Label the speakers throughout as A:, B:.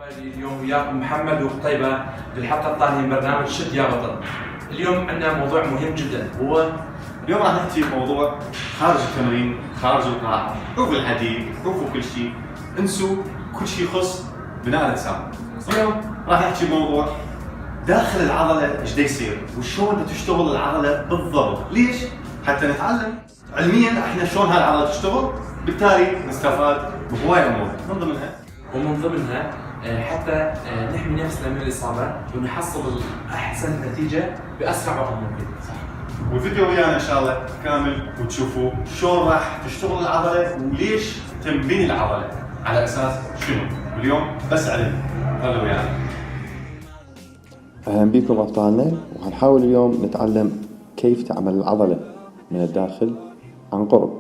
A: حبايبي، اليوم وياكم محمد وقتيبة بالحلقة الثانية من برنامج شد يا بطل. اليوم عندنا موضوع مهم جدا، هو
B: اليوم راح نحكي بموضوع خارج التمرين، خارج القاعة، عوفوا الحديد، عوفوا كل شيء، انسوا كل شيء يخص بناء الاجسام. اليوم راح نحكي بموضوع داخل العضلة ايش دا يصير وشلون تشتغل العضلة بالضبط، ليش؟ حتى نتعلم علميا احنا شلون هالعضلة تشتغل، بالتالي نستفاد بهواي امور، من ضمنها
A: ومن ضمنها حتى نحمي نفسنا من الإصابة ونحصل أحسن نتيجة بأسرع وقت ممكن.
B: صح. والفيديو ويانا ان شاء الله كامل وتشوفوا شلون راح تشتغل العضلة وليش تنبني العضلة على اساس شنو. واليوم بس علم، ظلوا ويانا.
C: أهلا بكم أبطالنا، وهنحاول اليوم نتعلم كيف تعمل العضلة من الداخل عن قرب.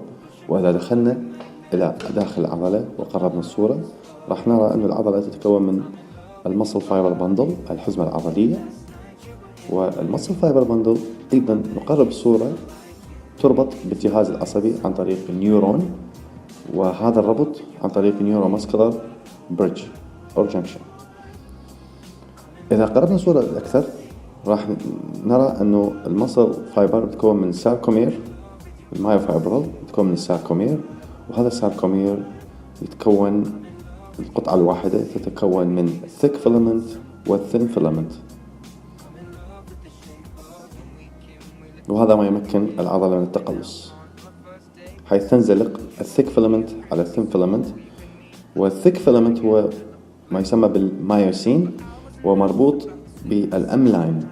C: وإذا دخلنا إلى داخل العضلة وقربنا الصورة راح نرى أن العضلة تتكون من ال muscle fiber bundle، الحزمة العضلية، وال muscle fiber bundle أيضا نقرب الصورة تربط بالجهاز العصبي عن طريق ال neuron، وهذا الربط عن طريق neuromuscular bridge أو junction. إذا قربنا الصورة أكثر راح نرى أنه ال muscle fiber بتكون من sarcomere، ال myofibril بتكون من ال sarcomere، وهذا ال sarcomere يتكون القطعة الواحدة تتكون من thick filament و thin filament، وهذا ما يمكن العضلة من التقلص، حيث تنزلق ال thick filament على ال thin filament، وال thick filament هو ما يسمى بال myosin ومربوط بال M line،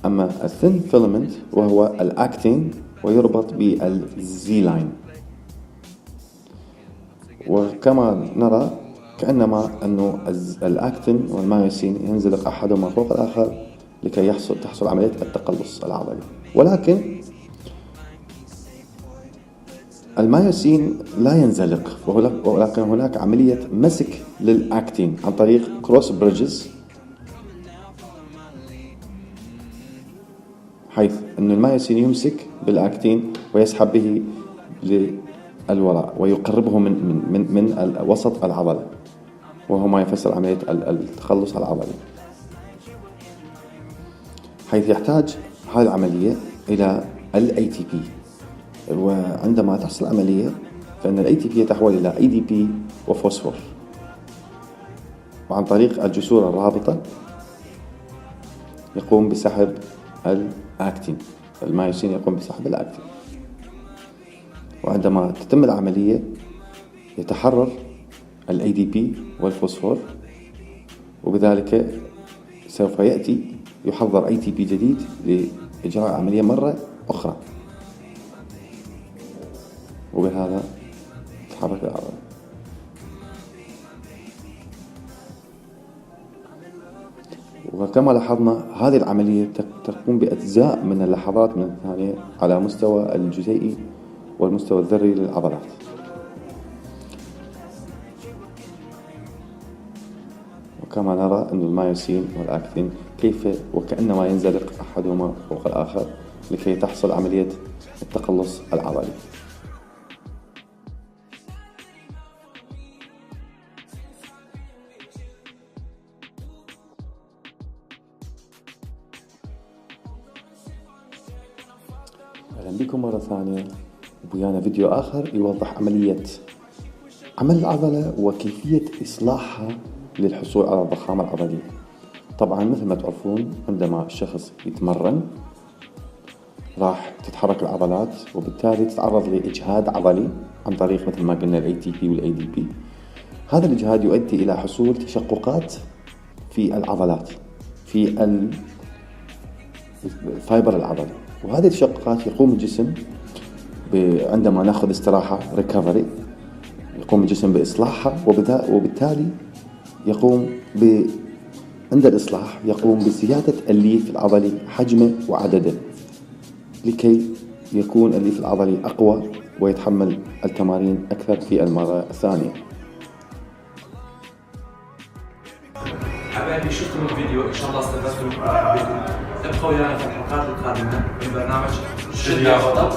C: أما ال thin filament وهو الأكتين ويربط بال Z line. وكما نرى كأنما أنه ال actin وال myosin ينزلق أحدهما فوق الآخر لكي تحصل عملية التقلص العضلي، ولكن ال myosin لا ينزلق، ولكن هناك عملية مسك للأكتين عن طريق cross bridges، حيث أن ال myosin يمسك بالأكتين ويسحب به للوراء ويقربه من وسط العضلة، وهو ما يفسر عملية التخلص العضلي، حيث يحتاج هذه العملية إلى ال ATP، وعندما تحصل العملية فإن ال ATP يتحول إلى ADP وفوسفور، وعن طريق الجسور الرابطة يقوم بسحب الأكتين، ال myosin يقوم بسحب الأكتين، وعندما تتم العملية يتحرر ال ADP والفوسفور، وبذلك سوف يأتي يحضر ATP جديد لإجراء عملية مرة أخرى، وبهذا تتحرك العضلة. وكما لاحظنا هذه العملية تقوم بأجزاء من اللحظات من الثانية على مستوى الجزيئي والمستوى الذري للعضلات. وكما نرى أن ال myosin وال actin كيف وكأنما ينزلق أحدهما فوق الآخر لكي تحصل عملية التقلص العضلي. أهلا بكم مرة ثانية، ويانا فيديو آخر يوضح عملية عمل العضلة وكيفية إصلاحها للحصول على الضخامة العضلية. طبعا مثل ما تعرفون عندما الشخص يتمرن راح تتحرك العضلات، وبالتالي تتعرض لإجهاد عضلي عن طريق مثل ما قلنا ال ATP وال ADP. هذا الإجهاد يؤدي إلى حصول تشققات في العضلات في ال fiber العضلي، وهذه التشققات يقوم الجسم عندما ناخذ استراحة recovery يقوم الجسم بإصلاحها، وبالتالي عند الإصلاح يقوم بزيادة الليف العضلي حجمه وعدده لكي يكون الليف العضلي أقوى ويتحمل التمارين أكثر في المرة الثانية.
A: حبايبي شفتم الفيديو، إن شاء الله استفدتم وحبيتم. ابقوا ويانا في الحلقات القادمة من برنامج شد يا بطل.